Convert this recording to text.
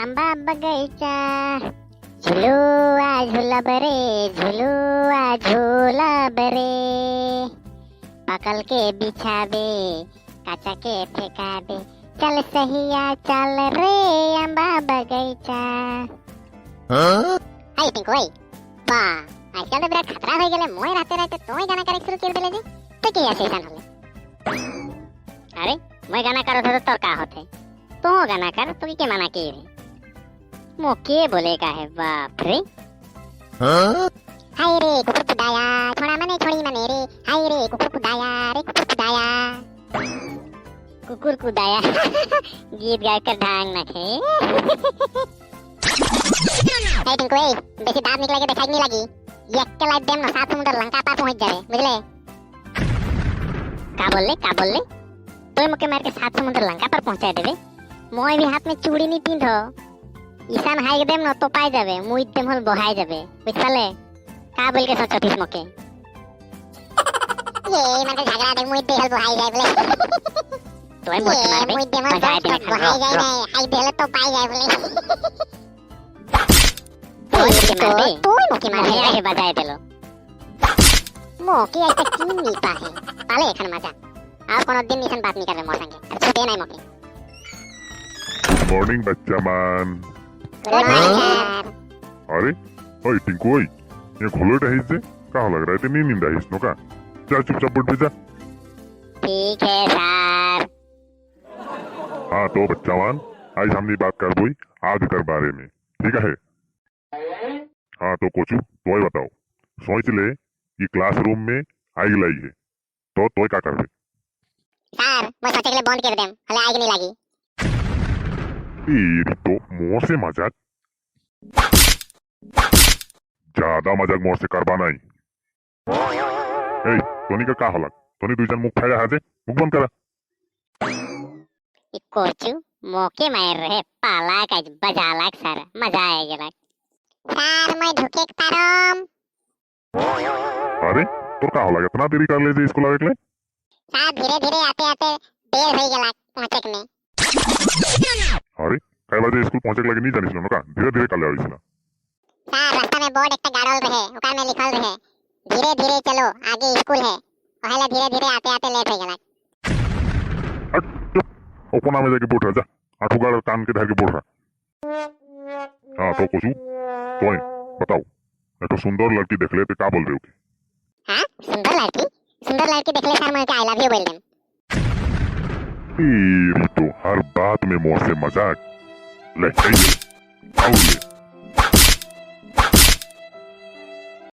आंबा बगैचा, झुलुआ झुलब रे, झुलुआ झूलब रे। पकल के बिछाबे, काचा के फेंकाबे, चल सहिया चल रे आंबा बगैचा। हाय टिंकू भाई, बा, आजकल तो बिराट खतरा হয়ে গেলে। মই রাতে রাতে তুই গানা করে শুরু করে দিলে যে, তুই কি আছে ऐसा হলে? अरे, मैं गाना करो तो तोर का होते? तू गाना कर, तू के मना की रे? मोके बोले का है, बाप रे। हाय रे कुकुर कुदाया, छोड़ा मने छोड़ी मने रे। हाय रे कुकुर कुदाया रे, कुकुर कुदाया, कुकुर कुदाया। गीत गाय कर ढांग नखे। এই টিঙ্কু, এই, বেশি দাঁত নিকলে দেখাই নি লাগি। एक लाइट देम ना, सात समुद्र लंका पार पहुंच जाবে, বুঝলে? का बोलले, का बोलले? तुम मोके मार के सात समुद्र लंका पर पहुंचा देবে? মই भी हाथ में चूड़ी नी पिंधो। ईशान हाइक देम ना तो पाই যাবে, মুই দেম হল বহাই যাবে, বুঝ পালে? का बोल के सोचতিস मोके? ये মানে ঝগড়া দেখ, মুই দেহল বহাই যায় বলে। তুই মোকে মারবে, মুই দেম হল বহাই যায় না, হাই দেহলে তো পাই যায় বলে। তুই মোকে মারবে, তুই মোকে মারবে। আগে বাজায় দিল মোকে। একটা কি নি পাহে পালে এখন মজা। আর কোনোদিন নিশান বাত নি করবে মোর সঙ্গে, আর ছুটে নাই মোকে। मॉर्निंग बच्चा मान। Good morning sir. अरे ओए टिंकू, ओए, ये खोलो रहीस जे, का लग रहा है? ते नहीं नींद आईस नो का? जा, चुपचाप उठ भी जा। ठीक है सर। हाँ तो बच्चा मान, आज हमने बात कर बोई आग कर बारे में, ठीक है? हाँ तो कोचू, तो बताओ, सोच ले कि क्लासरूम में आग लगी है तो तोय का करबे? सर, मैं सोचे के बंद कर देम, हले आग नहीं लगी। तेरी तो, मोर से मजाक, ज्यादा मजाक मोर से करबा नहीं। এই तोनी का का हलक? तोनी दुईजन मुख फाड़ा हाजे, मुख बंद करा। इ कोचू मोके मार रहे, पाला काज बजालाक सर, मजा आ गेलाक। सर, मैं ढुके पारम। अरे, तोर का हलक? इतना देरी कर ले जे स्कूल आवे के? सर, धीरे धीरे आते आते देर हो गेलाक पहुंचे में। अरे, काय बाजे स्कूल पहुंचे के लगे नहीं जानिस ना का? धीरे धीरे काले आविस ना? सर, रास्ता में बोर्ड एक गाड़ल रहे, ओकर में लिखल रहे, "धीरे धीरे चलो, आगे स्कूल है।" ओहेला धीरे धीरे आते आते लेट हो गेलाक। हट, चुप, ओ कोना में जाके बैठ रहा जा, आठू गाड़ कान के धर के बैठ रहा। हाँ तो कोचू, तोय बताओ, एक सुंदर लड़की देख ले तो का बोल रहे हो? हाँ, सुंदर लड़की? सुंदर लड़की देखले सर, मैं I love you बोल देम। तेरी तो, हर बात में मोर से मजाक। ले, ले, आओ ले।